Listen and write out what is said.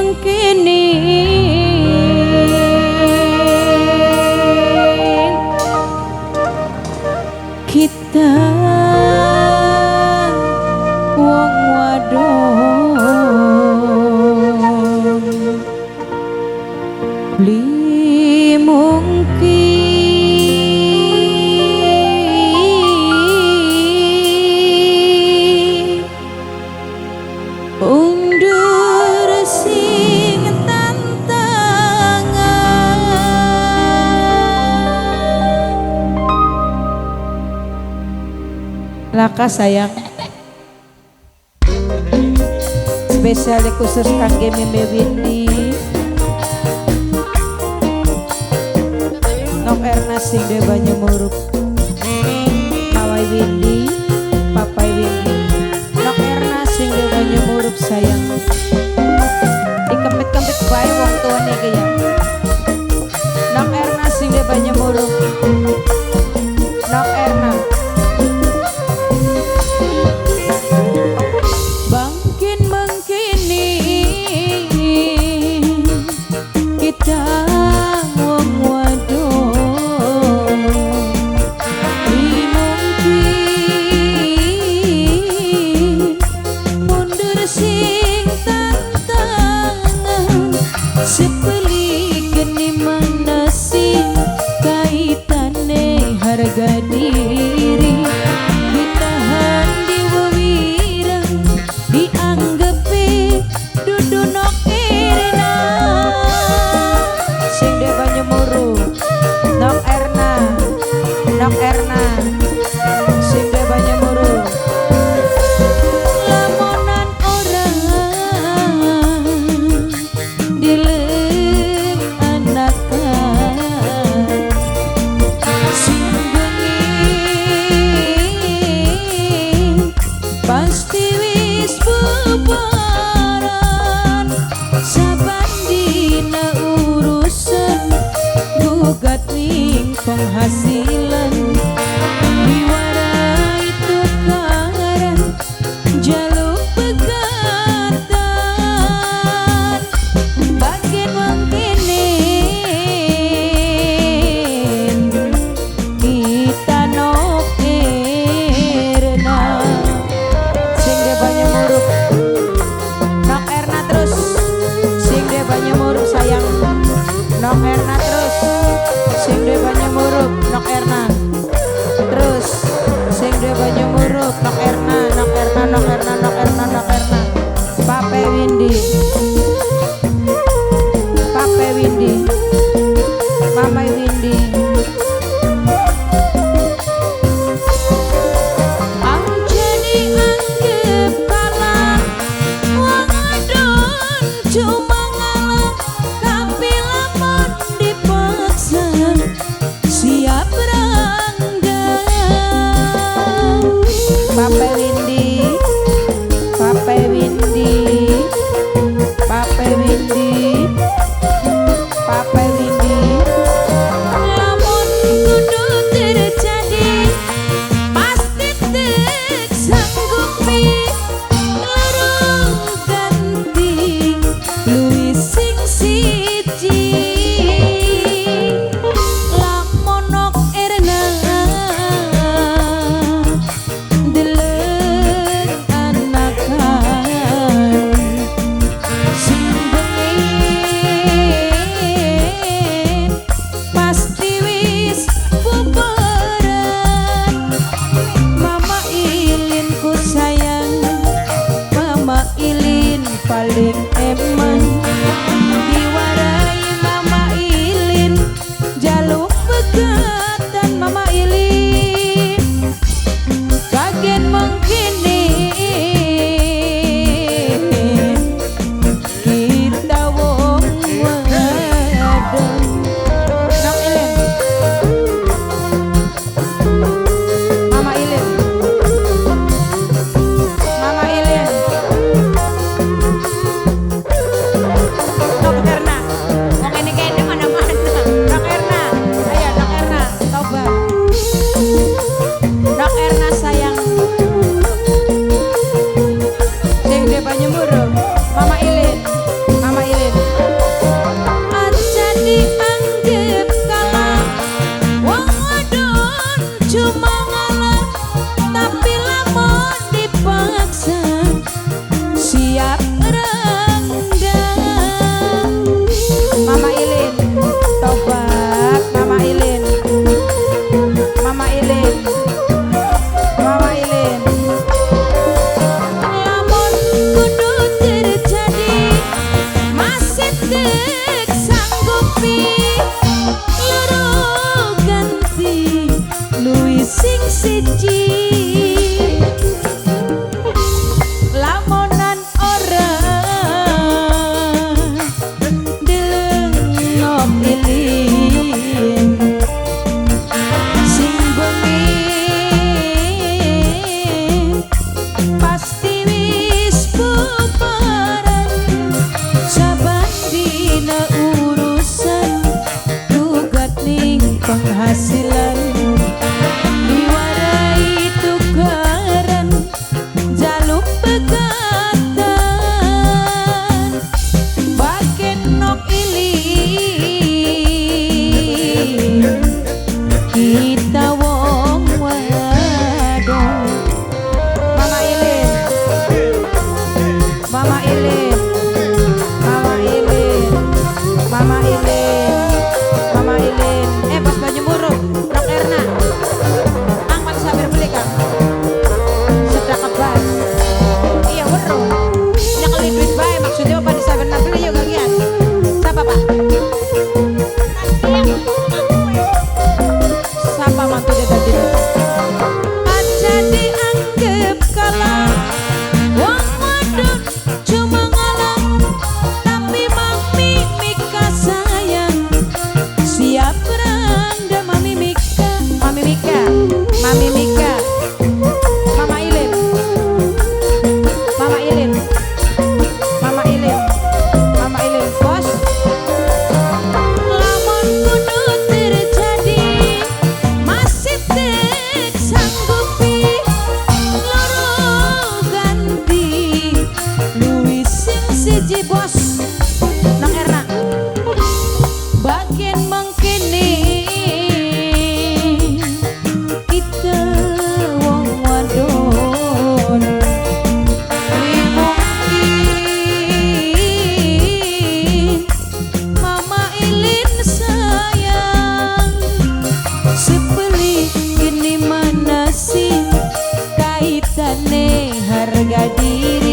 mengkini kita wong wadon beli mungkin undur sing tantangan. Laka sayang spesial khusus kangge Meme Windy Nok Erna sing de banyu murup Mawai Windy Papai Windy Nok Erna sing de banyu murup sayang dikempit-kempit bae wong tuane iki ya. Nok Erna sing de banyu murup Nok Erna bangkin mengkini kita wong wadon mungkin mundur sing tantangan sepeli geni mana sih kaitane harga diri ditahan di wewireng dianggepi dudu Nok Erna sing de banyu muru Nok Erna Nok Erna sing de banyu muru lamonan orang dileng anakan sing bengi pasti wis bubaran saban dina urusan gugat ning penghasilan diwarai tukaran jaluk pegatan bagian mengkini kita Nok Erna sing de banyu murup Nok Erna terus sing de banyu murup sayang Nok Erna terus sing de banyu murup Nok Erna terus sing de banyu murup Nok Erna Nok Erna Nok Erna Nok Erna Nok Erna Pape Windy Pape Windy Mama Windy Anjani anggep kalah wong wadon cuma ngalah tapi lamun dipaksa siap rangga. Pape Windy Pape Windy Pape Windy Pape Windy lamun kudu terjadi pasti tek sanggupi loro ganti luwih sing siji lamun Nok Erna deleng anakan sing bengi pasti wis bubaran. Mama Ilin ku sayang Mama Ilin paling eman diwarai Mama Ilin jaluk pegatan Mama Ilin bagian mengkini kita wong wadon Nok Ilin Mama Ilin Mama Ilin Harga diri.